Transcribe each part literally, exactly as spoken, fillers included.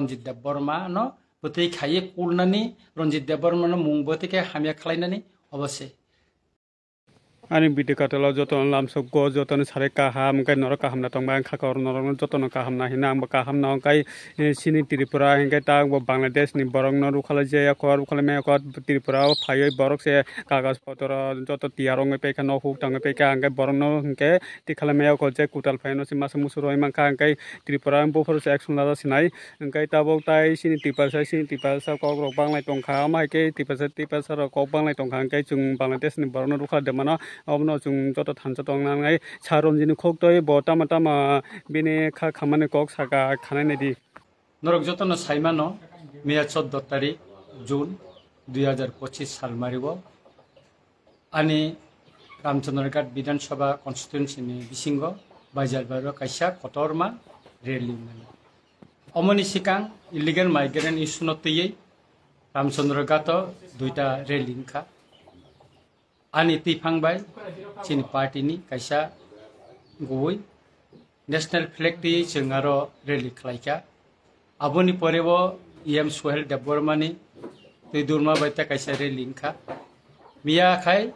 Ranjit Debbarma no bwtwi khaiwi kulnani, Ranjit Debbarma no mung bwtwi khe hamya khlainani obo se. Ani video katalo jotono lamsok go, jotono sare kaham, hwnkhe norok kaham na tongbai, ang khakor norokno jotono kaham na hino, angbo kaham na hwnkhe, eh, chini Tripura hwnkhe ta bo Bangladesh ni borokno rukhalai jaya kho, rukhalai maya kho, Tripura o phaiwi borok se kagaj potro joto tiyar wngwi paikha, nok huk tangwi paikha, hwnkhe borokno hwnkhe tikhalai maya kho je kwtal phaino se masa musu rwui mankha, hwnkhe Tripura buphuru se action laja sinai, hwnkhe tabuk tai chini Tiprasa, chini Tiprasa kok rok banglai tongkha, omo hai khe Tiprasa, Tiprasa rok kok banglai tongkha, hwnkhe chwng Bangladesh ni borokno rukha de mano, obono chwng joto thansa tong nangnai. Sir Ranjit ni khok twi bo tama tama bini kha khamani kok saka khanai nai di. Norok jotono sai mano, miya choudo tarik June dui hajar pochis sal mario ani Ramchandraghat Bidhan Sabha constituency ni bisingo Baijalbari o kaisa kotorma rally mano. Omoni sikang illegal migrant issue no twiwi Ramchandraghat o duita rally wngkha. Ani twiphang bai chini party ni kaisa gubui national flag twi chwng aro rally khlaikha. Aboni pore bo E M Suhel Debbarma ni twi durma bai ta kaisa rally wngkha. Miya khai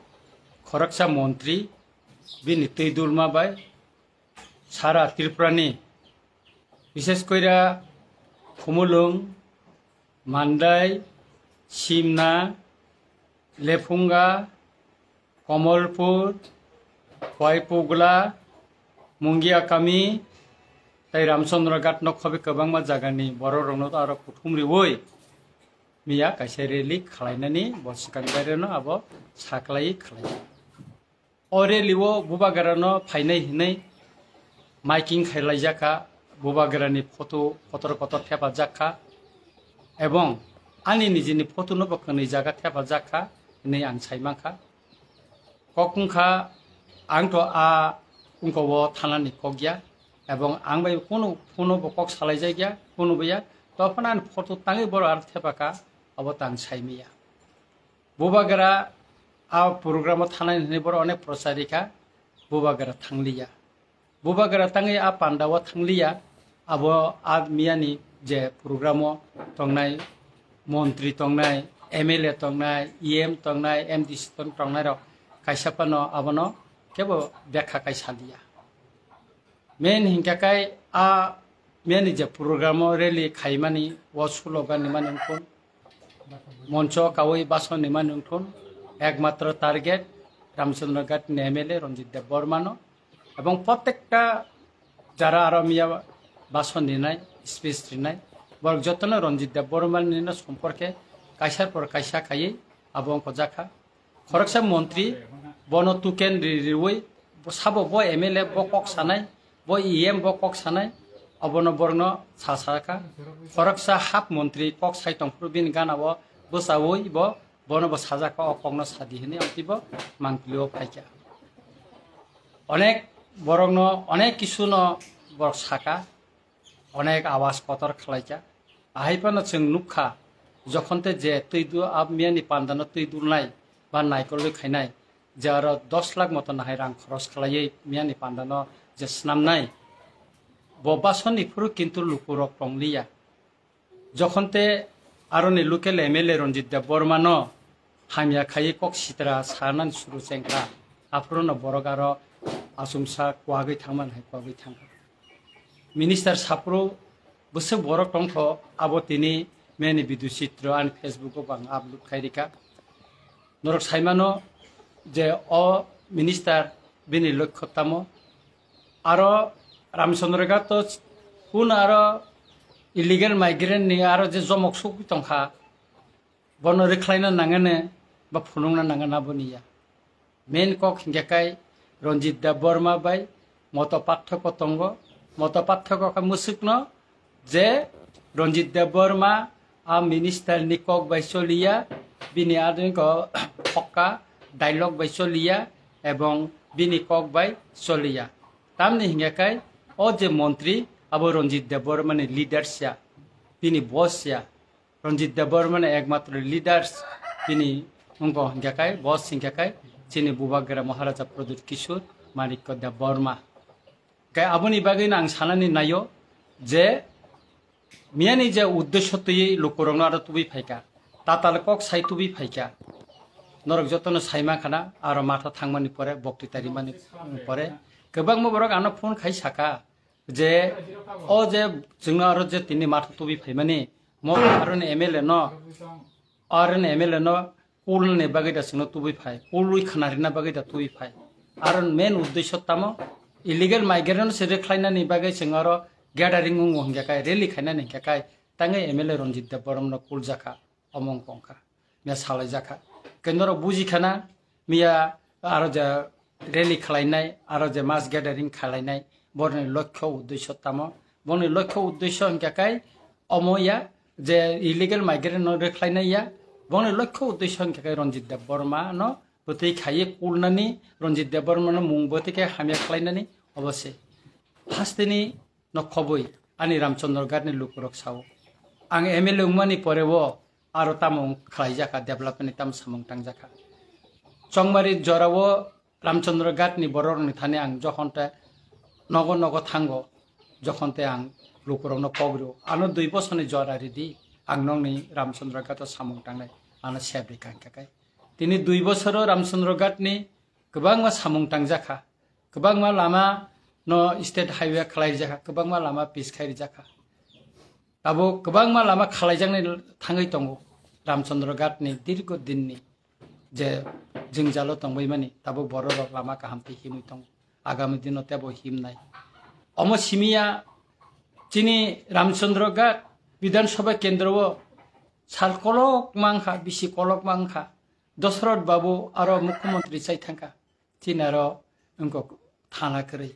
khoroksa montri bini twi durma bai sara Tripura ni, bishes koira Khumulwng, Mandai, Simna, Lephunga, Komolpur, Koipugla, Mungiakami, tei Ramchandraghat no khobi kwbangma jagani borok rokno aro kuthum riwi miya kaisa rally khwlainani bo swkang baireno abo saklai khwlai. O rally o Bubagra no phainai hinwi miking khailaijakha, Bubagra ni photo kotor kotor thepajakha, ebong ani nijini photo no bo kwnwi jaga thepajakha hinwi ang sai mankha. Kok wngkha, ang to a wngko o thanani kok ya, ebong ang bai kunu, kunu bo kok salaijakya, kunu bo ya, to phano ani photo tangwi borok aro thepakha, abo tang sai maya. Bubagra a program o thanai hinwi borok onek prochar rikha, Bubagra thangliya. Bubagra tangwi a panda o thangliya, abo a miyani je program o tongnai, montri tongnai, M L A tongnai, E M tongnai, M D C tong-, tongnai rok kaisa phano abono kebo bekha kai saliya. Main hinkha kai a miyani je program o rally khaimani o slogan ni mani wngkha, moncho kawi bason ni mani wngkha, ekmatro target Ramchandra Ghat ni M L A Ranjit Debbarma no, ebong protekta jara aro miya bason rinai, speech rinai, borok jotono Ranjit Debbarma ni no somporke kaisa por kaisa khaiwi abo wngkha jakha. Khoroksa montri bono tuken ri-, riwi, bo sabo bo M L A bo kok sanai, bo E M bo kok sanai, obono borokno sa sakha. Khoroksa hap montri kok sai tongphuru bini gana o bwchaui bo, bono bo sajaka, o kokno sadi hinwi amtwi bo Mangpili o phaikha. Onek borokno, onek kisuno borok saka. Onek awas kotor khlaijak. Ahai phano chwng nukha, jokhon te je twi du-, a miyani pandano twi dulnai ba naikolwi khainai, je aro dos lakh moto nahai rang khoros khlaiwi miyani pandano je snamnai, bo basoni phuru kintu lukurok tongliya. Jokhon te aroni local M L A Ranjit Debbarma no hamya khaiwi kok sitra sanani suru chengkha, aphuru no borok aro achomsa kwagwi thangmani hai kwagwi thangkha. Minister saphuru bwswk borok tongkho, abo tini meni video chitro ani Facebook o bo ang upload khai rikha. Norok saimano je o minister bini lokho tamo. Aro Ramchandra Ghat to kun aro illegal migrant ni aro je jomok sugwi tongkha, bono rwkhlaina nangani ba phunukna nangani aboni ya. Main kok hinkhe kai Ranjit Debbarma bai moto pathoko tongo. Moto pathoko khe mwswkno je Ranjit Debbarma a minister ni kok bai choliya, bini adoni ko phokka dialogue bai choliya ebong bini kok bai choliya. Tamni hinkhe kai o je montri abo Ranjit Debbarma ni leaders ya, bini boss ya. Ranjit Debbarma ni ekmatro leaders bini wngkha hinkhe kai, boss hinkhe kai chini Bubagra Maharaja Pradyut Kishore Manikya Debbarma. Kai aboni bagwi no ang sanani naio je Miyani je uddesho twi lukurokno aro tubui phaikha, tatal kok sai tubui phaikha, norok jotono saima khana, aro matha thangmani pore, bokti tarimani pore, kwbangma borok ano phone khai saka je o je chwngno aro je tini matha tubui phaimani, mo aroni M L A no, aroni M L A no kulni bagwi da chwngno tubui phai, kulwi khna rina bagwi da tubui phai. Aro main uddesho tamo illegal migrant no se rwkhlainani bagwi chwng aro gathering wngo hingkha kai, rally khainani hingkha kai, tangwi M L A Ranjit Debbarma no kuljakha, omo wngkha wngkha, miya salaijakha. Kendro bujikhana, miya aro je rally khlainai, aro je mass gathering khlainai, borni lokho uddesho tamo? Boni lokho uddesho hingkha kai omo ya, je illegal migrant no rwkhlainai ya, boni lokho uddesho hingkha kai Ranjit Debbarma no bwtwi khaiwi kulnani, Ranjit Debbarma no mung bwtwi khe hamya khlainani, obo se. Hasteni no khobwi ani Ramchandra Ghat ni lukurok sao. Ang M L A wngmani pore o aro tamo khlaijakha, development ni tamo samung tangjakha. Chongmari jorao Ramchandra Ghat ni borok ni thani ang jokhon te nogo nogo thango, jokhon te ang lukurokno kok rio, ano dui bosor ni jora ridi, ang nokni Ramchandra Ghat o samung tangnai, ano sep ri kang kha kai. Tini dui bosoro Ramchandra Ghat ni kwbangma samung tangjakha, kwbangma lama no state highway khlai rijakha, kwbangma lama pis khai rijakha. Abo kwbangma lama khalaijaknai thangwi tongo. Ramchandra Ghat ni dirgo din ni je jwngjalo tongbai mani, tabuk borok rok lama kaham tei himwi tongo. Agami dino tebo himnai. Omo simiya chini Ramchandra Ghat Bidhan Sabha kendro o sal kolok mangkha, bisi kolok mangkha. Dosrot Babu aro Mukhyamantri chai thangkha. Chini aro wngkha thana kwrwi.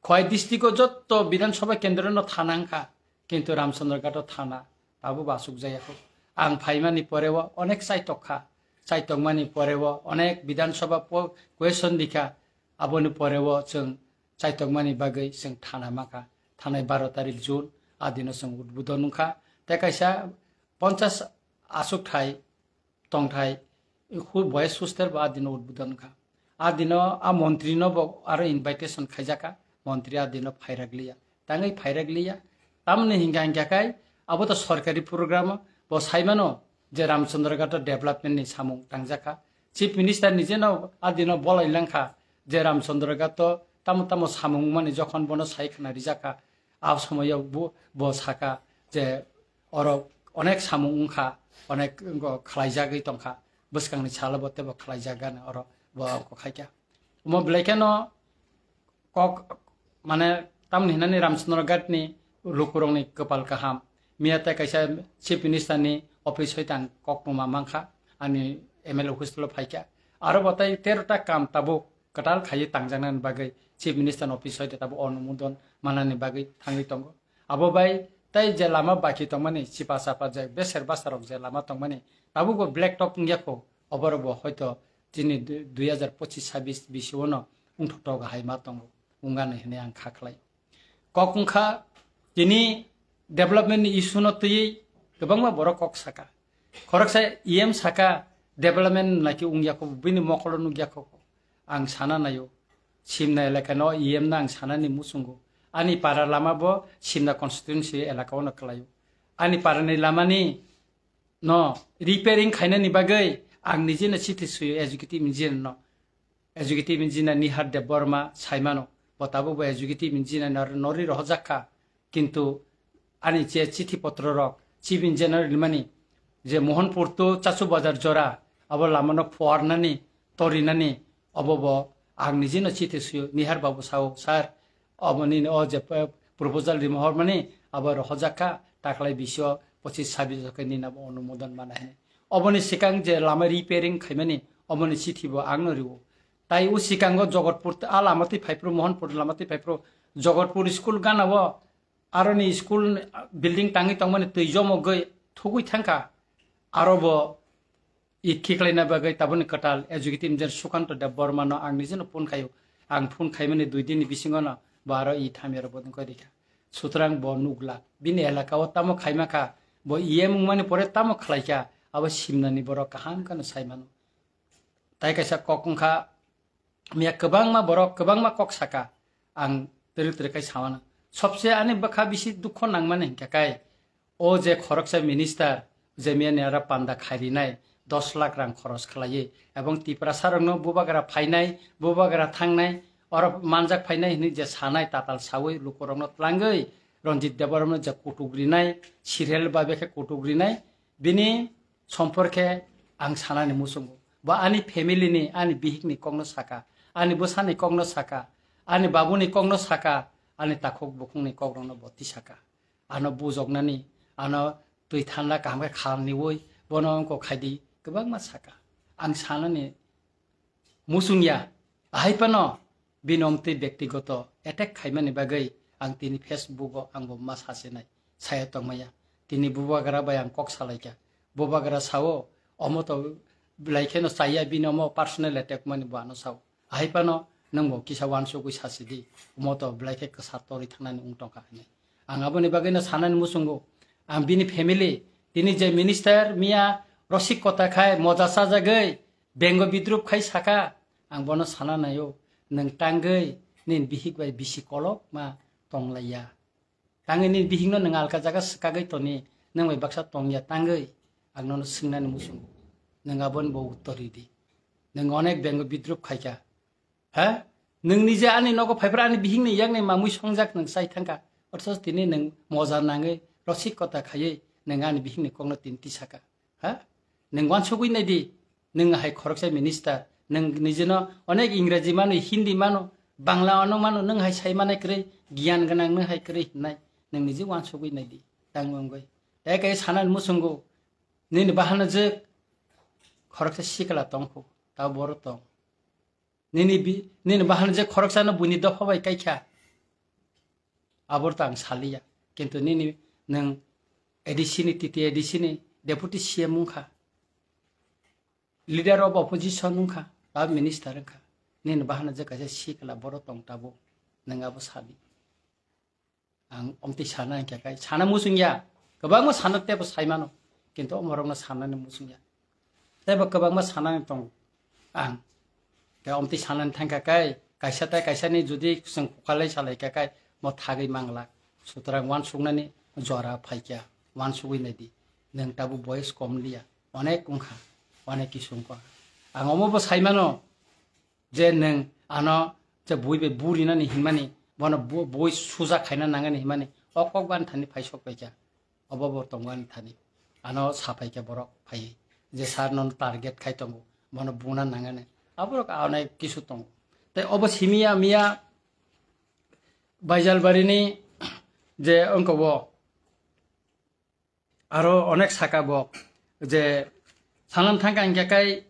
Khowai district o jotto Bidhan Sabha kendro no thana wngkha, kintu Ramchandra Ghat o thana tabuk bo asuk jaya kho. Ang phaimani pore o onek chaitok kha, chaitokmani pore o onek Bidhan Sabha po-, question rikha, aboni pore o chwng chaitokmani bagwi chwng thana mankha. Thanai baro tarik June, a dino chwng udbodon wngkha. Tei kaisa ponchas asuk thai tongthai, hu-, boys hostel bo a dino udbodon wngkha. A dino a montri no bo aro invitation khaijakha, montri a dino phairak liya. Tangwi phairak liya. Tamoni hingka hingka khai abo to sorkari program, bo saimano je Ramchandra Ghat o development ni samung tangjakha. Chief Minister ni jeno a dino bolai langkha je Ramchandra Ghat o tamo tamo samung mani jokhon bono sai khna rijakha. A somoyo bo, bo saka je oro onek samung wngkha, onek wngkha khlaijagwi tongkha, bwskangni salo bo teibo khlaijak gana oro bo wngkha khaikha. Omo belai kheno kok, mane, tamni hinani Ramchandra Ghat ni lukurokni kwpal kaham. Miya tei kaisa Chief Minister ni office hoi tang kok tongma mankha, ani M L A hostel o phaikha. Aro bo tei tero ta kam tabuk kwtal khaiwi tangjaknani bagwi Chief Minister ni office hoi tei tabuk onumodon manani bagwi thangwi tongo. Abo bai tei je lama baki tongmani, chipa chapa je beser basa rok je lama tongmani, tabukbo black top wngya kho, oborokbo hoito chini du-, dui hazar pochis sabis bisio no wngthok tok hai ma tongo, wngani hinwi ang kha khlai. Kok wngkha, tini development ni issue no twiwi kwbangma borok kok saka. Khoroksa E M saka, development naikhe wngya kho, bini mokolo nukya kho. Ang sana naio, Simna elaka no E M no ang sanani muchungo. Ani para lama bo Simna constituency elaka o no kwlaio. Ani para ni lama ni no repairing khainani bagwi ang nije no chithi suyo executive engineer no. Executive engineer Nihar Debbarma saimano, bo tabuk bo executive engineer nor-, norwi rohorjak kha. Kintu ani je chithi potro rok, chief engineer rimani, je Mohanpur to Chachu Bazar jora, abo lamano phuarnani, torinani, obo bo ang nijino chithi suyo, Nihar Babu sao, "Sir, oboni o je p-, proposal rimohormani, abo rohorjak kha, taklai bisio pochis sabis khe nini abo onumodon mana hini." Oboni sikang je lama repairing khaimani, oboni chithi bo angno rio. Tai o sikango Jogotpur, a lama twi phaiphru, Mohanpur lama twi phaiphru, Jogotpur school gana o, aroni school building tangwi tongmani twi jomogwi thugwi thangkha. Aro bo i khiklaina bagwi taboni kwtal executive engineer Sukanto Debbarma no ang nijino phone khaio. Ang phone khaimani dui din ni bisingo no bo aro i thamya rok bodon koi rikha. Sutrang bo nukla. Bini elaka o tamo khaima kha, bo E M wngmani pore tamo khlaikha, abo simnani borok kaham kheno saimano. Tai kaisa kok wngkha, miya kwbangma borok, kwbangma kok saka, ang twrwk twrwk khai samano. Sobse ani bwkha bisi dukho nangmani hinkhe kai, O je khoroksa minister, je miyani ara panda khairinai dos lakh rang khoros khlaiwi, ebong Tiprasa rokno bubagra phainai, bubagra thangnai, oro manjak phainai hwnwi je sanai tatal sawi lukurokno tlangwi Ranjit Debbarmano je kutuk rinai, serial babe khe kutuk rinai, bini somporkhe ang sanani muchungo. Bo ani family ni, ani bihikni kokno saka, ani bwsani kokno saka, ani babuni kokno saka, ani takhuk bukhukni kokrokno bo tisaka. Ano bujoknani, ano twi thanda kaham khe khalniwi bono wngkok khaidi kwbangma saka. Ang sanani muchungya, ahai phano bini omtwi bektigoto attack khaimani bagwi ang tini Facebook o ang bo ma sasinai saya tongmaya. Tini bubagra bai ang kok salaikha. Bubagra sao, omo to belai kheno chaya bini omo personal attack mani bo ano sao. Ahai phano nwng bo kisa wansugwi sasi di, omo to belai khe kwsa torwi thangnani wng tongkha hinwi. Ang aboni bagwino sanani muchungo, ang bini family, tini je minister miya rosik kota khai moja chajagwi bengo bidrup khai saka, ang bono sana naio, nwng tangwi nini bihik bai bisi kolok ma tonglaiya. Tangwi nini bihikno nwng alka jaga swkagwi toni, nwng bai baksa tongya tangwi ang nono swngnani muchungo, nwng aboni bo uttor ridi. Nwng onek bengo bidrup khaikha. Ha? Nwng nije ani nogo phaiphra ani bihikni yakni mamwi songjak nwng chai thangkha. Othoch tini nwng moja nangwi rosik kota khaiwi nwng ani bihikni kokno tini tisaka. Ha? Nwng wansugwi naidi, nwng hai khoroksa minister, nwng nijeno onek Ingraji mano, Hindi mano, Bangla ano mano, nwng hai sai manai kwrwi, giyan gwnang nwng hai kwrwi hwnwi, nwng nije wansugwi naidi, tang wngwi. Tei kai sanani muchungo, nini bahano je khoroksa sikla tongkho, ta boro tong. Nini bi-, nini bahano je khoroksano buini dopha bai kaikha, abor ta ang saliya. Kintu nini nwng A D C ni, T T A D C ni deputy C M wngkha, leader of opposition wngkha, ba minister wngkha. Nini bahano je kaisa sikla boro tong tabo, nwng abo sadi. Ang omtwi sana hingkha kai sana muchungya, kwbangma sana tebo saimano, kintu omorokno sanani muchungya. Tebo kwbangma sanani tongo ang. Tei omtwi sanani thangkha kai, kaisa tei kaisani jodi chwng kukalai salaikha kai, mo thagwi manglak. Sutrang wansuknani jora phaikha, wansugwi naidi. Nwng tabuk boyes kom liya, onek wngkha, onek kisu wngkha. Ang omo bo saimano, je nwng ano je bui bai burinani hinmani, bono bu-, bui suja khaina nangani hinmani, o kok bani thani phai sok paikha, obo bo tongo ani thani. Ano sa paikha borok phaiwi, je sir nono target khai tongo, bono buna nangani. Aborok onek kisu tongo. Tei obo simiya miya Baijalbarini je wngkha bo, aro onek saka bo je sanam thangkha hingkha kai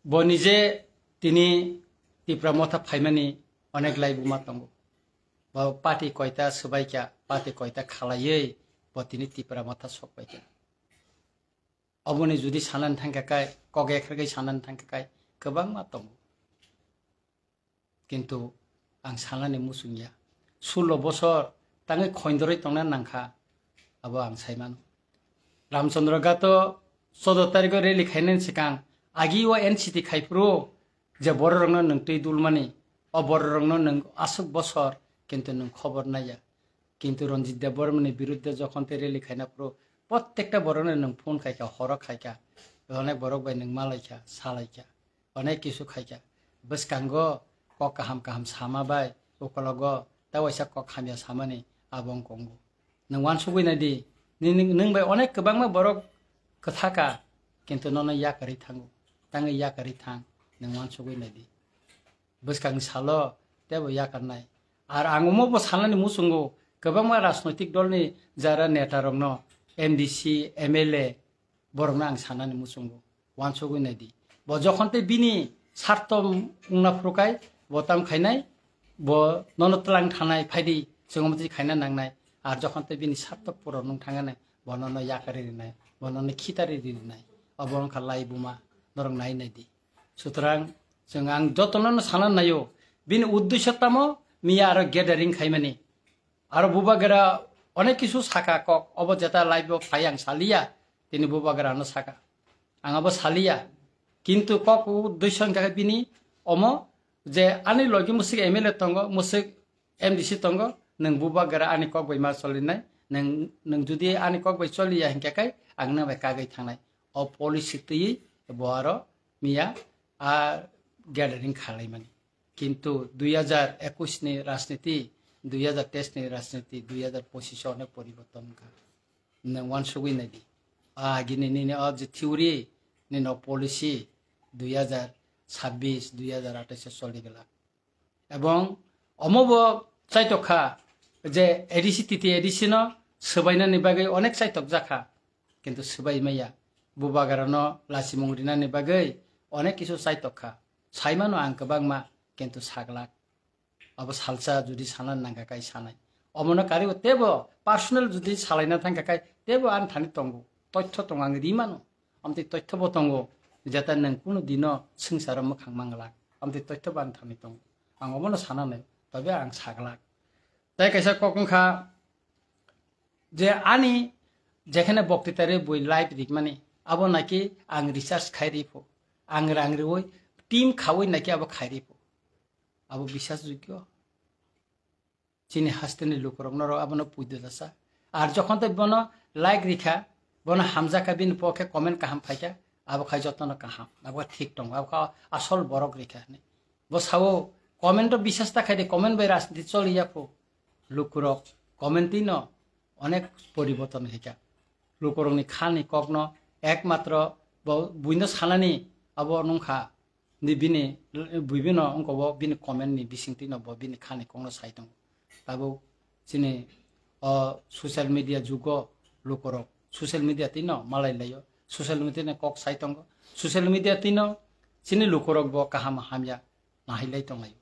bo nije tini Tipra Motha phaimani onek laibuma tongo. Bo party koita swbaikha, party koita khalaiwi bo tini Tipra Motha sokpaikha. Oboni jodi sanani thangkha kai, kok ekhrwgwi sanani thangkha kai, kwbangma tongo. Kintu ang sanani muchungya. Sullo bosor tangwi khoindorwi tongna nangkha, abo ang saimano. Ramchandra Ghato choudo tarikho rally khainani swkang agi o N C T khaiphuru je bororokno nwng twi dulmani, o bororokno nwng aswk bosor, kintu nwng khobor naiya. Kintu Ranjit Debbarmani biruddhe jokhon tei rally khaina phuru, prottekta borokno nwng phone khaikha, horo khaikha, onek borok bai nwng malaikha, salaikha. Onek kisu khaikha. Bwskango kok kaham kaham sama bai, ukologo ta waisa kok hamya samani abo wng kongo. Nwng wansugwi naidi, nini, nwng bai onek kwbangma borok kwthaka, kintu nono yakarwi thango. Tangwi yakarwi thang, nwng wansugwi naidi. Bwskangni salo teibo yakarnai. Ar ang omo bo sanani muchungo, kwbangma rajnoitik dolni jara netarokno, M D C, M L A, borokno ang sanani muchungo, wansugwi naidi. Bo jokhon tei bini sarto wngna phuru kai, bo tam khainai, bo nono twlang thanai phaidi, chwng omo twi khaina nangnai. Ar jokhon tei bini sarto puron wng thangani, bo nono yakarwi rinai, bo nono khitari rinai. Obo wngkha laibuma, norok nai naidi. Sutrang, chwng ang jotono no sana naio, bini uddesyo tamo, miya aro gathering khaimani. Aro bubagra onek kisu saka kok, obo jeta live o phai ang saliya, tini bubagra no saka. Ang abo saliya. Kintu kok uddesyo hingkha khe bini omo je ani logi musik M L A tongo, musik M D C tongo, nwng bubagra ani kok bai ma solinai, Nwng, nwng jodi ani kok bai choliya hinkhe kai ang nwng bai kagwi thangnai. O policy twiwi bo aro miya a gathering khalaimani. Kintu dui hajar ekush ni rajniti, dui hajar teis ni rajniti, dui hajar pochis o onek poriborton wngkha. Nwng uansugwi naidi. A agini nini o je theory, nini o policy dui hajar sabbish, dui hajar atais o choli glak. Ebong omo bo chaitok kha je A D C, T T A D C no swbainani bagwi onek chaitok jakha, kintu swbai maya. Bubagra no lachimung rinani bagwi onek kisu chaitok kha. Saimano ang kwbangma, kintu saglak. Abo salsa jodi sana nangkha kai sanai. Omono karibo tebo personal jodi salaina thangkha kai tebo ani thani tongo. Toitho tongo, ang rimano. Amtwi toitho bo tongo. Jeta nwng kunu dino swngcharo mwkhang manglak. Amtwi toitho bo ani thani tongo. Ang omono sana nai. Tobe ang saglak. Tai kaisa kok wngkha je ani jekhane boktitari bui live rikmani. Abo naki ang research khai ripho. Ang rang riwi team khawi naki abo khai ripho. Abo bisas jogyo. Chini hasteni lukurok norok abono puido dasa. Ar jokhon tei bono like rikha, bono hamjakha, bini pokhe comment kaham phaikha, abo khai jotono kaham, abo thik tongo, abo kha asol borok rikha hinwi. Bo sao comment o bisas ta khaide, comment bai rajniti choliya phu. Lukurok comment twi no onek poriborton khaikha. Lukurokni khani kokno ekmatro bo buino sanani abo nungkha. Ni bini, bini no wngkha bo bini comment ni bisingtwi no bo bini khani kokno sai tongo. Tabuk chini o social media jugo lukurok social media twi no malai laio. Social media ni kok sai tongo. Social media twi no chini lukurok bo kaham hamya nahilai tonglaio.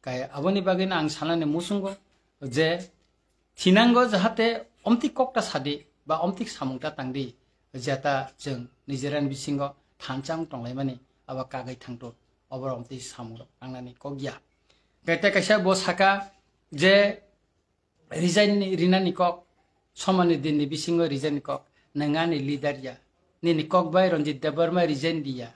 Kai aboni bagwi no ang sanani muchungo je thinango jahate omtwi kokta sadi ba omtwi samung ta tangdi, jeta chwng nijera ni bisingo thansa wng tonglaimani abo kagwi thangto, oborok omtwi samung rok tangnani kok ya. Kete kaisa bo saka je resign ni, rinani kok, somani din ni bisingo resign ni kok, nwng ani leader ya, nini kok bai Ranjit Debbarma resign diya.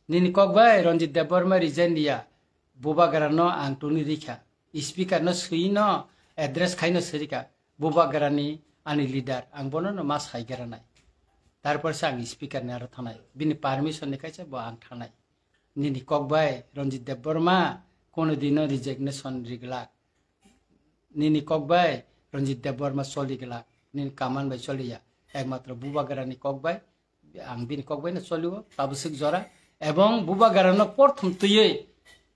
Nini kok bai Ranjit Debbarma resign diya, Bubagra no ang tuni rikha. Speaker no swi no address khai no sirika. Bubagra ni ani leader, ang bono no ma sai gra nai. Tarpor se ang speaker ni aro thanai. Bini permission ni kaisa bo ang thanai. Nini kok bai Ranjit Debbarma kono dino resignation riglak. Nini kok bai Ranjit Debbarma choli glak, nini kaman bai choliya. Ekmatro Bubagra ni kok bai, ang bini kok bai no choliwo, tabwswk jora. Ebong Bubagra no porthom twiwi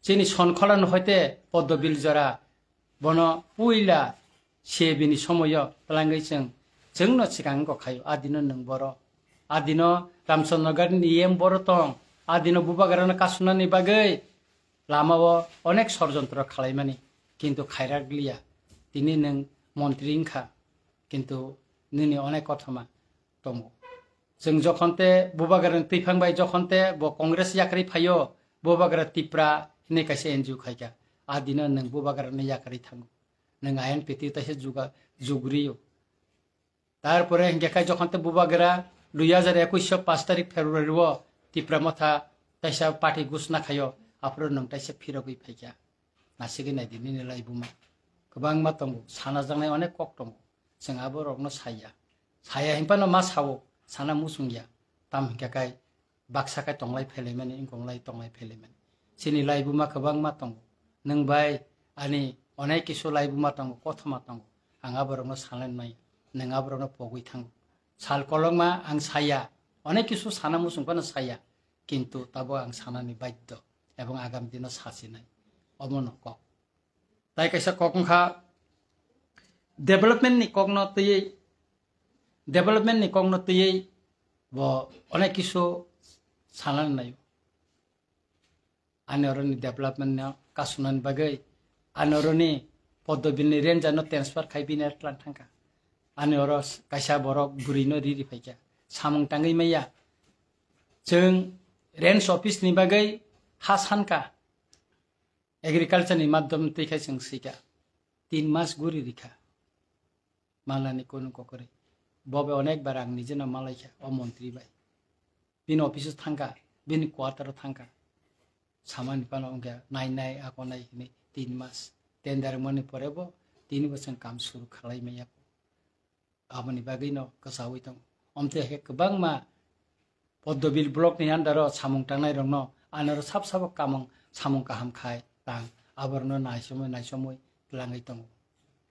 chini Sonkhola no hoite Poddobil jora, bono puila se bini somoyo twlangwi chwng, chwngno swkang wngkha khaio. A dino nwng boro, a dino Ramchandra Garden ni E M boro tong, a dino Bubagra no kasunani bagwi lama o onek sorjontro khalaimani, kintu khairak liya. Tini nwng montri wngkha, kintu nini onek kothoma tongo. Chwng jokhon te Bubagra ni twiphang bai jokhon te bo Congress yakarwi phaio, Bubagra Tipra hinwi kaisa N G O khaikha. A dino nwng Bubagra ni yakarwi thango. Nwng I N P T taisa juga jugriyo. Tarpore hinkhe khai jokhon te Bubagra dui hajar ekush o pash tarik February o Tipra Motha taisa party gusna khaio, aphuru nwng taisa phirogwi phaikha. Nasigwi naidi nini laibuma. Kwbangma tongo, sana jaknai onek kok tongo. Chwng aborokno saya. Saya hinphano ma sao, sana muchungya. Tam hinkhe khai baksa khe tonglai phelaimani, wngkong lai tonglai phelaimani. Chini laibuma kwbangma tongo. Nwng bai ani onek kisu laibuma tongo, kothoma tongo. Ang aborokno sanai maya, nwng aborokno pogwi thango. Sal kolokma ang saya, onek kisu sana muchung phano saya, kintu tabo ang sanani badhyo ebong agam dino sachinai. Omono kok. Tai kaisa kok wngkha development ni kokno twiwi, development ni kokno twiwi bo onek kisu sanani naio. Ani oroni development no kasunani bagwi, ani oroni Poddobil ni ranger no transfer khai bini tlan thangkha. Ani oro kaisa borok bwrwi no riri phaikha. Samung tangwi maya. Chwng range office ni bagwi ha sankha. Agriculture ni madhyam twi khai chwng swikha. Tin mas guri rikha. Malani kunu kokori. Bobe onek bar ang nijeno malaikha o montri bai. Bini office o thangkha, bini quarter o thangkha. Samani phano wngkha nai nai ako nai hinwi tin mas. Tender mani pore bo tini bo chwng kam suru khalai maya. Aboni bagwi no kwchawi tongo. Omte hai khe kwbangma Poddobil block ni under o samung tangnai rokno anoro sab sabo kamung samung kaham khai tang aborno naisomwi naisomwi twlangwi tongo.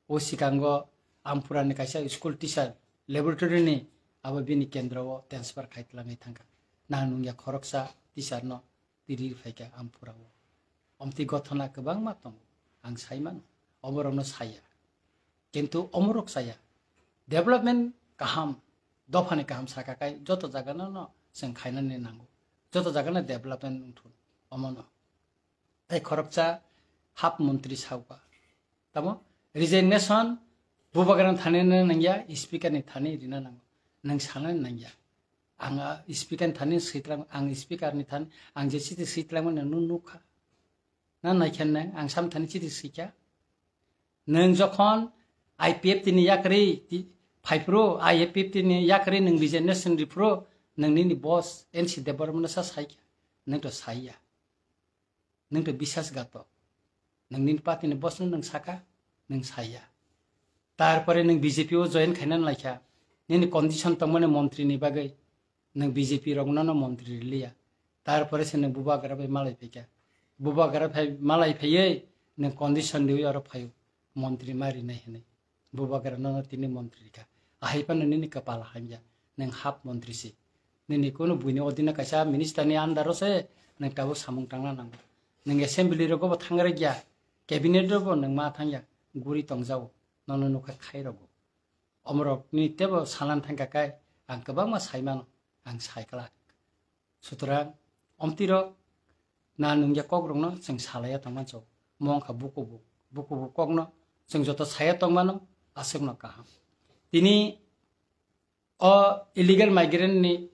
O sikango Amphura ni kaisa school teacher laboratory ni abo bini kendro o transfer khai twlangwi thangkha. Nang nungya khoroksa teacher no tiri phaikha Amphura o. Omtwi gothona kwbangma tongo, ang saimano, oborokno saya. Kintu omorok saya. Development kaham, dophani kaham saka kai joto jagano no chwng khainani nango. Joto jagano development wngthun, omono. Tei khoroksa hap montri sauka. Tamo resignation bubagrani thani rina nangya, speaker ni thani rina nango. Nwng sanani nangya. Ang, ah, speaker ni thani switlang, ang speaker ni thani, ang je chiti switlang mani nwng nukha. Na naikha nang, ang sam thani chiti swikha. Nwng jokhon I P F T ni yakarwi ti-, phaiphuru, I P F T ni yakarwi nwng resignation riphuru, nwng nini boss N C Debbarma no sa saikha. Nwng to saiya. Nwng to bisasgatok. Nwng nini party ni boss no nwng saka, nwng saiya. Tarpore nwng B J P o join khaina laikha. Nini condition tongmani montri ni bagwi. Nwng B J P rokno no montri riliya. Tarpore se nwng bubagra bai malai phaikha. Bubagra phai malai phaiwi nwng condition riwi oro phaio. Montri ma rinai hinwi. Bubagra nono tini montri rikha. Ahai phano nini kwpal hamya. Nwng hap montri si. Nini kunu buini odino kaisa minister ni under o se nwng tabuk samung tangna nango. Nwng assembly rogo bo thangrai ya. Cabinet rogo nwng ma thangya. Guri tongjao. Nono nukha khai rogo. Omorok ni tebo salan thangka kai ang kwbangma saimano, ang saiklak. Sutrang, omtirok na nungya kokrokno chwng salaiya tongmancho. Mo wngkha bukubu, bukubu kokno chwng joto saya tongmano, aswkno kaham. Tini o illegal migrant ni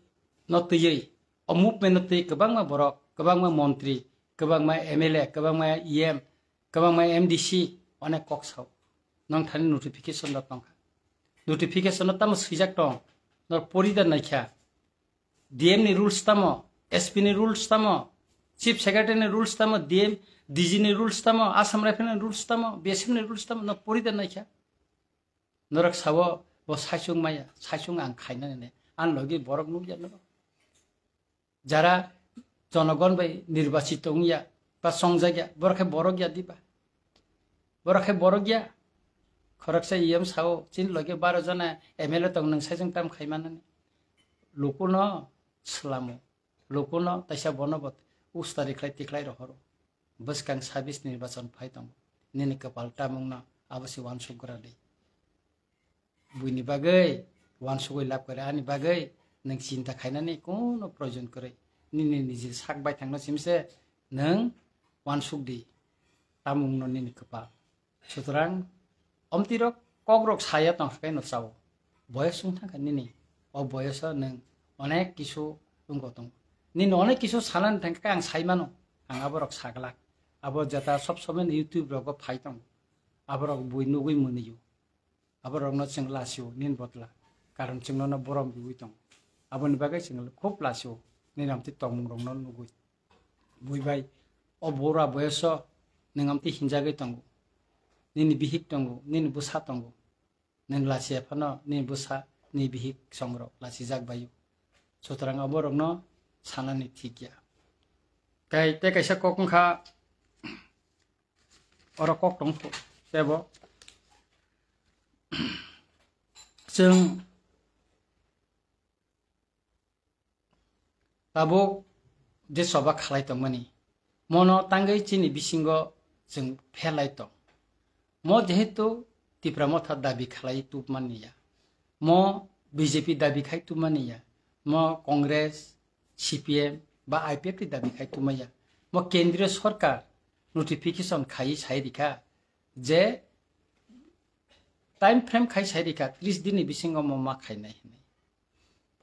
no twiwi, o movement no twiwi kwbangma borok, kwbangma montri, kwbangma M L A, kwbangma E M, kwbangma M D C onek kok sao. Nong thani notification rok tongkha. Notification no tamo swijak tong, nor pori da naikha. D M ni rules tamo, S P ni rules tamo, Chief Secretary ni rules tamo, D M, D G ni rules tamo, Assam Rifle ni rules tamo, B S F ni rules tamo, no pori da naikha. Norok sao bo saichung maya, saichung ang khainani ne. Ang logi borok nukya norok. Jara jonogon bai nirbachit wngya ba chongjak ya, borok khe borok ya diba? Borok khe borok ya. Khoroksa E M sao, chini loge baro jona M L A tong, nwng saichung tam khaimanani. Lukuno swlamo, lukuno taisa bono bo ustari khlai tikhlai rohoro. Bwskang sabis nirbachon phai tongo. Nini kwpal tamungno abo se uansuk gra di. Buini bagwi uansugwi lab kwrwi, ani bagwi nwng chinta khainani kuno proyojon kwrwi. Nini niji sak baithangno simse nwng uansuk di, tamungno nini kwpal. Sutrang omtirok kokrok saya tongkha khe no chao. Boyos wng thangkha nini. O boyoso nwng onek kisu wngko tongo. Nini onek kisu sanani thangkha khe ang saimano. Ang aborok saglak. Abo jeta sob somoi YouTube rogo phai tongo. Aborok bui nugwi mwnio. Aborokno chwng lasio nini botla. Karon chwng nono borom riwi tongo. Aboni bagwi chwng khub lasio nini amtwi tongmungrokno nugwi. Bui bai, o bura boyoso nwng amtwi hinjagwi tongo. Nini bihik tongo, nini bwsa tongo. Nwng lachiya phano nini bwsa, nini bihik songrok lachijak baio. Sutrang aborokno sanani thik ya. Tei tei kaisa kok wngkha, oro kok tong tebo. Chwng tabuk je choba khalai tongmani, mono tangwi chini bisingo chwng phelai tong. Mo jehetu Tipra Motha dabi khalai tubmani ya, mo B J P dabi khai tubmani ya, mo Congress, C P M ba I P F T dabi khai tubma ya, mo Kendriya Sorkar notification khai sai rikha je time frame khai sai rikha tris din ni bisingo mo ma khainai hinwi.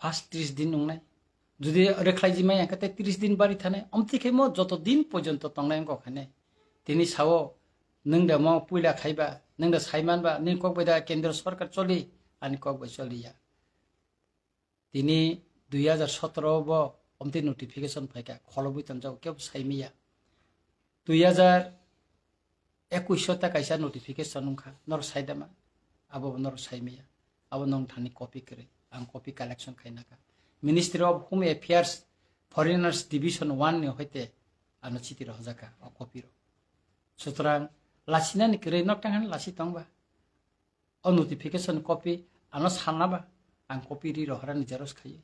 First tris din wngnai. Jodi rwkhlai jimai hwnkhe tei tris din bari thanai. Omtwi khe mo joto din porjonto tongnai wngkha khainai. Tini sao, nwng da mo puila khaiba, nwng da saimanba, nini kok bai da Kendra Sorkar choli, ani kok bai choliya. Tini dui hajar sotoro bo omtwi notification phaikha, kholobwi tonjago, kebo saimiya. Dui hajar ekush o ta kaisa notification wngkha, norok saidama, abo bo norok saimiya. Abo nong thani copy kwrwi, ang copy collection khaina kha. Ministry of Home Affairs, Foreigners Division one ni hoite ano chiti rohorjak kha o copy rok. Sutrang lasinani kwrwi nok tang hani lasi tongba. O notification copy ano sanaba, ang copy ri rohorani xerox khaiwi.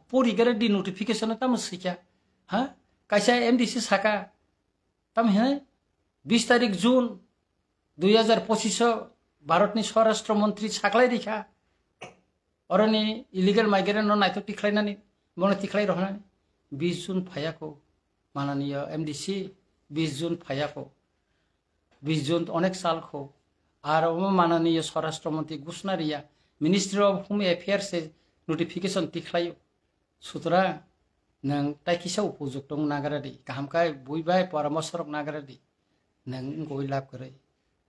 Pori gare di notification tamo sikya. Ha? Kaisa M D C saka. Tam he? Bis tarik June dui hajar pochisho Bharatni Swarashtra Mantri saklai rikha. Oroni illegal migrant no naito tikhlainani, bono tikhlai rohornani. Bis June phayako. Mananiyo M D C bis June phayako. Bis June onek sal kho. Ar omo mananiyo Swarashtra Mantri Gushna Riya, Ministry of Home Affairs se notification tikhlaio. Sutra nang tai kisa upujok tong nagaradi. Kaham kai bui bai poramoso rok nagaradi. Nang ngoi lab kwrwi.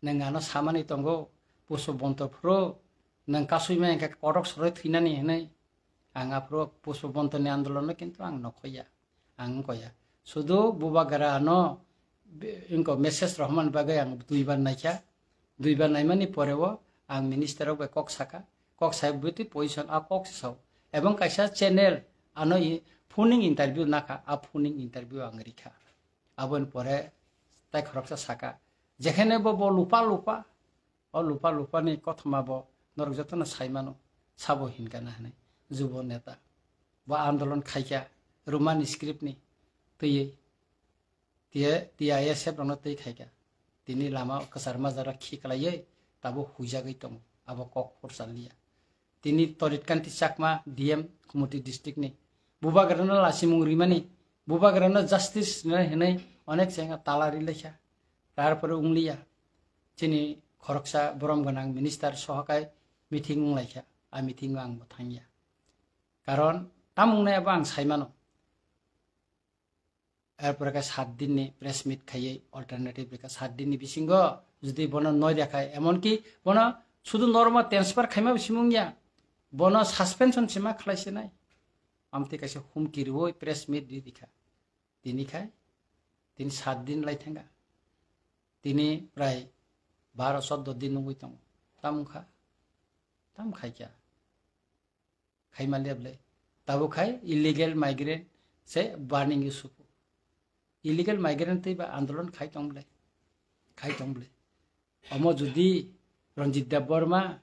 Nang ano samani tongo puso bonto phro. Nang kasui mai ka korok soroi thinani hinai. Ang aphro puso bonto ni andolon no kintu ang nokhoya. Ang wngkha ya. Sudu bubagra ano be-, wngkha message rohormani bagwi ang duibar naikha. Duibar naimani poreo ang minister rok bai kok saka. Kok sai bwtwi position a kok se sao. Ebong kaisa channel ano i-, phoning interview nakha, a phoning interview ang rikha. Aboni pore tai khoroksa saka. Jekhene bo, bo lupa lupa. O lupa lupa ni kothoma bo norok jotono sai mano. Sabo hinkha na hinwi. Jubo neta. Bo andolon khaikha. Roman script ni twiwi. Tiye, T I S F rokno twi khaikha. Tini lama kwchar majara khiklaiwi tabuk huijagwi tongo. Abo kok phursa liya. Tini Torit Kanti Chakma, D M Kumoti district ni. Bubagrano lasimung rimani, bubagrano justice rinai hinwi onek chengya tala rilaikha. Tarpore ungliya. Chini khoroksa borom gwnang minister sohakai meeting wnglaikha. A meeting o ang bo thangya. Karon tamung nai abo ang saimano. Erpore khe sat din ni press meet khaiwi alternative rikha sat din ni bisingo jodi bono noi rikha, emonki bono sudu normal transfer khaima bisimung ya, bono suspension sima khlai sinai. Amtwi kaisa humki riwi press meet ri rikha. Tini khai, tini sat din lai thangkha. Tini prai baro choddo din nungwi tongo. Tam wngkha? Tam khaikha? Khaima le ble. Tabuk khai illegal migrant se burning issue. Illegal migrant tei ba andolon khai tong ble. Khai tong ble. Omo jodi Ranjit Debbarma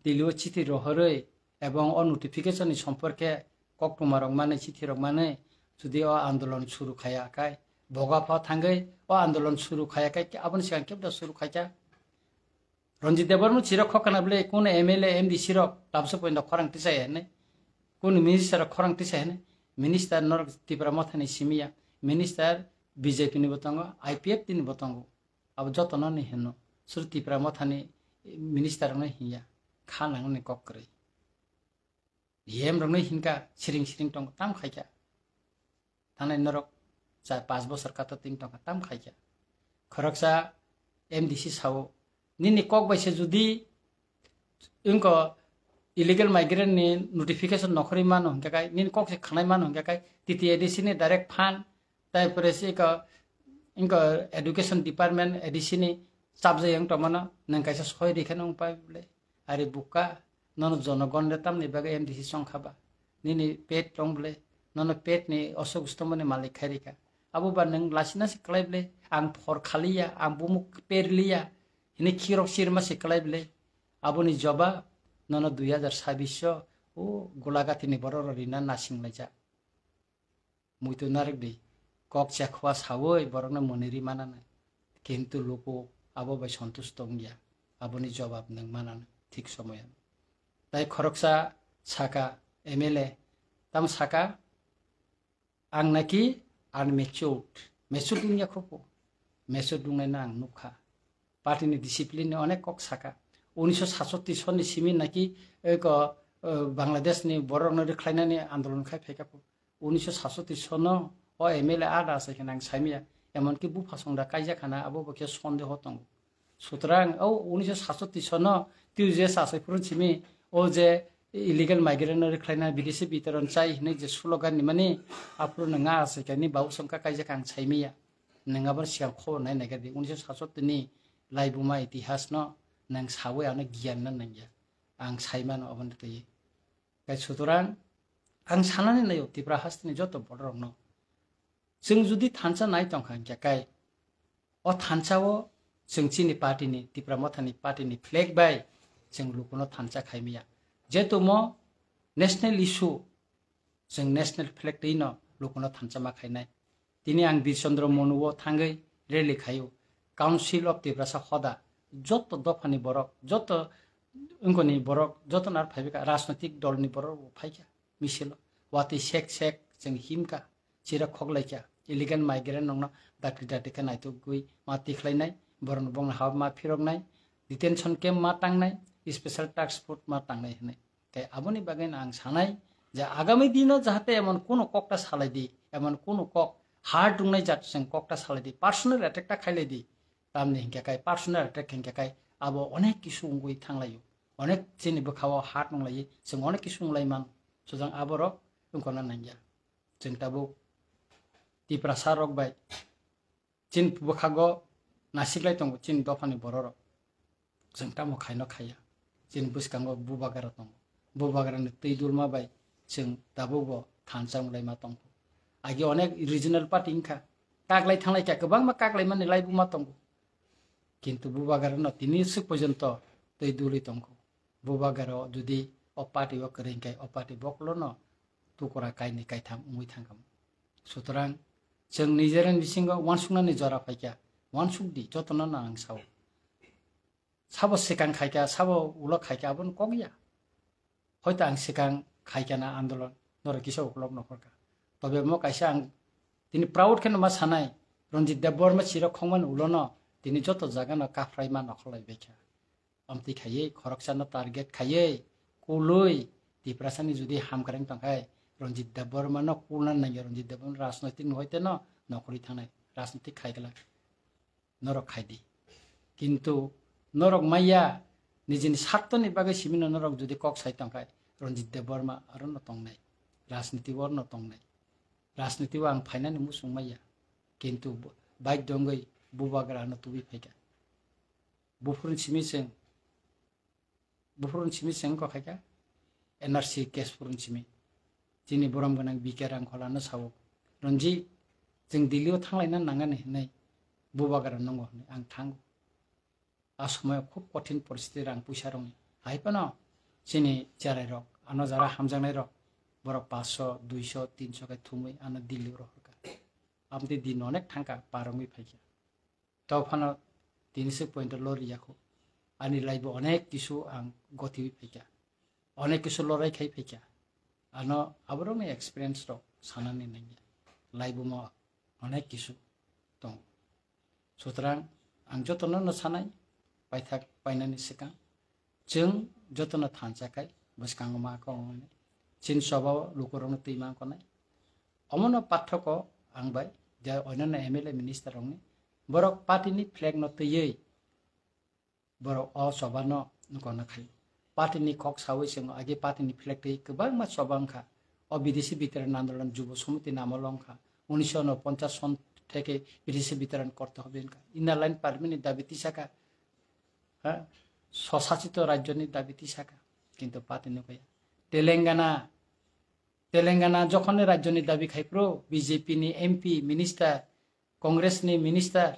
Delhi o chithi rohorwi ebong o notification ni somporke koktwma rok manwi chithi rok manwi jodi o andolon suru khaya khai boga pha thangwi o andolon suru khaya khai aboni sigang kebda suru khaikha. Ranjit Debbarma chirok khokana ble kuno M L A, M D C rok tabso poinda khorang tisai hene. Kuno minister rok khorang tisai hene. Minister norok Tipra Mothani simiya. Minister B J P ni bo tongo, I P F T ni bo tongo. Abo jotono ni hino. Sur Tipra Mothani minister no hinya. Kha nangni kok kwrwi. D M rokno hinkha siring siring tong tam khaikha. Thanai norok cha pas bosor kato ting tongkha tam khaikha. Khoroksa M D C sao nini kok bai se jodi wngko illegal migrant ni notification nokhorwi mano hinkha kai nini kok se khanai mano hinkha kai T T A D C ni direct fund tai pore se ko wngko education department A D C ni chapjai wng tongmano nwng kaisa soi rikhe nung pai bole. Ari buka, nono jonogon le tamni bagwi M D C chong kha ba? Nini pet tong bole, nono pet ni osok stomoni malik khai rikha. Abo ba nwng lasina se klai bole, ang phor khaliya, ang bumuk per liya, hini khirok sirma se klai bole. Aboni jobab, nono dui hajar sabbish o, o Golagati ni borok rok rina nasing laijak. Muitu narwk di, kok chekhwa sawi borokno mwnwi ri mananai. Kintu luku abo bai sontush tongya, aboni jobab nwng mananai thik somoyan. Tai khoroksa saka M L A, tamo saka, "Ang naki unmatured, matured wngya kho po, matured wngnaino ang nukha." Party ni discipline ni onek kok saka. Unisho satsottish sonni simi naki eko, eh, Bangladesh ni borok no rikhlainani andolon khai phaikha po. Unisho satsottish sonno o M L A ada asai khana ang saimaya. Emonki bupha songda kaijak khana abo bo khe sondeho tongo. Sutrang o unisho satsottish sonno twi je sasai phuru simi o je illegal migrant no rikhlaina bidesi bitoron chai hinwi je slogan ni mani aphuru nwnga asai khani babu songkha kaijak ang saimaya. Nwng abo sigang khobor nai naikha di, unisho satsottish ni laibuma itihas no nwng sawi ano giyan no nangya. Ang sai mano aboni twi. Kai sutorang ang sanani naio Tipra hasteni joto bororokno. Chwng jodi thansa nai tongkha hwnkhe kai o thansa o chwng chini party ni, Tipra Mothani party ni flag bai chwng lukuno thansa khai maya. Jeto mo national issue, chwng national flag twi no lukuno thansa ma khainai. Tini ang Bir Chandra Monu o thangwi rally khaio. Council of Tiprasa hoda joto dophani borok, joto wngkoni borok, joto nar phaibika rajnotik dol ni borok bo phaikha misilo. Watwi sek sek chwng himkha, chira khoklaikha. Illegal migrant nokno dakti dakti khe naitugwi ma tikhlainai, borokno bongni ha ma phiroknai, detention camp ma tangnai, special task force ma tangnai hinwi. Tei aboni bagwi no ang sanai je agami dino jahate emon kuno kokta salai di, emon kuno kok hard wngnai jat chwng kokta salai di, personal attack ta khailai di. Tamni hinkhe kai personal attack hinkhe kai abo onek kisu wngwi thanglaio. Onek chini bwkhao hard wnglai, chwng onek kisu wnglai man. Sujang aborok wngkona nangya. Chwng tabuk Tiprasa rok bai chini bwkhago nasiklai tongo chini dophani bororok. Chwng tamo khaino khaiya. Chini bwskango bubagra tongo. Bubagrani twi dulma bai chwng tabukbo thansa wnglaima tongkho. Agi onek regional party wngkha. Kaklai thanglai kha, kwbangma kaklaimani laibuma tongo. Kintu bubagrano tini swk porjonto twi dulwi tongkho. Bubagra jodi o party o kwrwi hwnkhe o party bokolono tukura kainwi kaitham wngwi thangkha. Sutorang chwng nijera bisingo uansuknani jora phaikha, uansukdi jotono no ang sao. Sabo swkang khaikha, sabo ulo khaikha, abono kok ya. Hoito ang swkang khaikha na andolon, norok kisa ukulok nokhorkha. Tobe omo kaisa ang tini proud kheno ma sanai, Ranjit Debbarma chirok khongmani ulono tini joto jagano kaphraima nokholai baikha. Amtwi khaiwi, khoroksano target khaiwi, kulwi, Tiprasani jodi hamkreng tongkhai, Ranjit Debbarmano kulna nangya, Ranjit Debbarma rajnoitik ni hoite no nokhorwi thangnai, rajnoitik khaigwlak. Norok khaidi. Kintu norok maya nijini sartoni bagwi simino norok jodi kok sai tongkhai, Ranjit Debbarma arono tongnai, rajniti o arono tongnai. Rajniti o ang phainani muchung maya. Kintu bo-, baidyo wngwi bubagra ano tubui phaikha. Buphuruni simi chwng, buphuruni simi chwng wngkha khaikha N R C case phuruni simi. Chini borom gwnang B K Rangkholano sao, "Ranjit, chwng Delhi o thanglaina nangani," hinwi bubagra nwngo hinwi ang thango. A somoyo khub kothin poristiti rang puisa rokni. Hai phano chini cherai rok, ano jara hamjaknai rok, borok paanch sho, dui sho, tin sho khe thumwi ano Delhi o rohorkha. Amtwi din onek thangkha, par wngwi phaikha. Tei phano tini se point o lori yakho. Ani life o onek kisu ang gotiwi phaikha. Onek kisu lorai khai phaikha. Ano aborokni experience rok sanani nangya. Life o mo onek kisu tong. Sutrang ang jotono no sanai, paithak painani swkang. Chwng jotono thansa khai bwskango ma kok wngnai. Chini choba o lukurokno twi ma wngnai. Omono pathoko ang bai je onyono M L A minister rokni borok party ni flag no twiwi borok o choba no nokona khai. Party ni kok sawi chwng agi party ni flag twi kwbangma choba wngkha. O bidesi veteran andolon Jubo Samiti namolo wngkha. Unisho unoponchas son theke bidesi veteran korte hobe wngkha. Inner line permit ni dabi tisakha. Ha? Swsachito rajyoni dabi tisakha. Kintu party ni kaya. Telangana, Telangana jokhon rajyoni dabi khai phuru B J P ni M P, minister, Congress ni minister,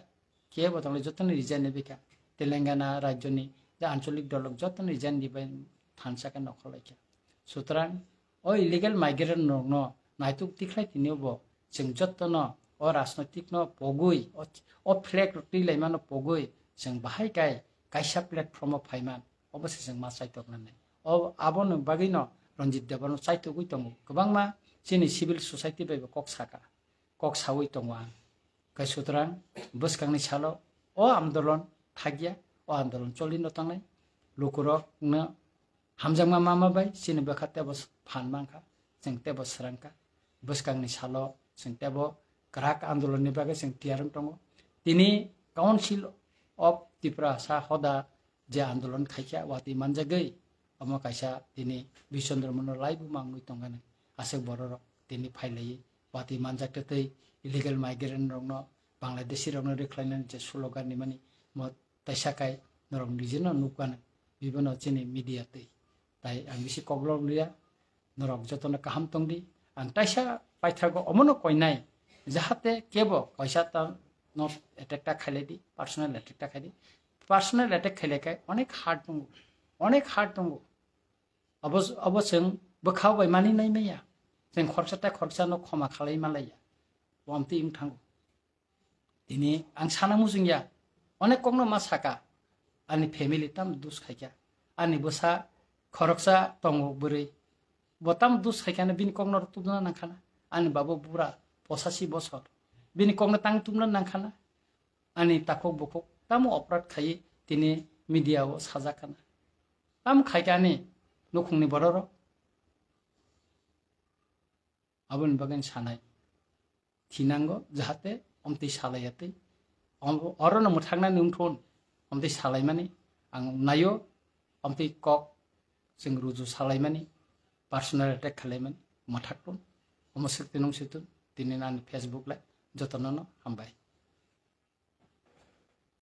kebo tongle jotoni resign ni bikha. Telangana rajyoni je ancholik dolok jotoni resign ni bai thansa khe nokhor laikha. Sutrang o illegal migrant rokno naituk tikhlai tini bo chwng jotono o rajnoitik no pogwi o, o flag rok twi laimano pogwi chwng bahai kai kaisa platform o phaiman obo se chwng ma chaitok nani. O aboni bagwi no Ranjit Debbarma chaitogwi tongo. Kwbangma chini civil society bai bo kok saka, kok sawi tongo ang. Kai sutrang bwskangni salo o andolon thakya, o andolon choli no tangnai. Lukurok no hamjakma mama bai chini bwkha tebo phan mankha, chwng tebo swrangkha. Bwskangni salo chwng tebo kwrak andolonni bagwi chwng tiyar wng tongo. Tini Council of Tiprasa hoda je andolon khaikha watwi manjagwi, omo kaisa tini Bishondro Mono laibuma wngwi tongkha nai. Aswk bororok tini phailaiwi watwi manjak tei illegal migrant rokno, Bangladeshi rokno rwkhlainani je slogan rimani mo teisa kai norok nijeno nukha nai. Bibono chini media twi Tai ang bisi koklok liya, norok jotono kaham tongdi. Ang taisa paithago omono koinai, jahate kebo kaisa ta no attack ta khailai di, personal attack ta khaidi. Personal attack khailai kai onek hard tongo, onek hard tongo. Abo, abo chwng bwkha bai mani nai maya. Chwng khoroksa tai khoroksa no khoma khalai malaiya. Wamtwi wng thango. Tini ang sana muchung ya. Onek kokno ma saka. Ani family tam dus khaikha. Ani bwsa khoroksa tongo bwrwi. Bo tam dus khaikha na bini kokno tubna nangkhana. Ani babo bura posasi bosor. Bini kokno tang tubna nangkhana. Ani takhuk bukhuk tamo oprad khaiwi tini media o sajak khana. Tam khaikha ani nukhungni bororok. Aboni bagwi sanai thinango, jahate omtwi salaiyatwi. Om-, orono mwthaknani wngthun, omtwi salaimani ang naio, omtwi kok chwng ruju salaimani, personal attack khalaimani mwthaktun. Omo swk tinung situn, tini ani Facebook live, jotono no hambai.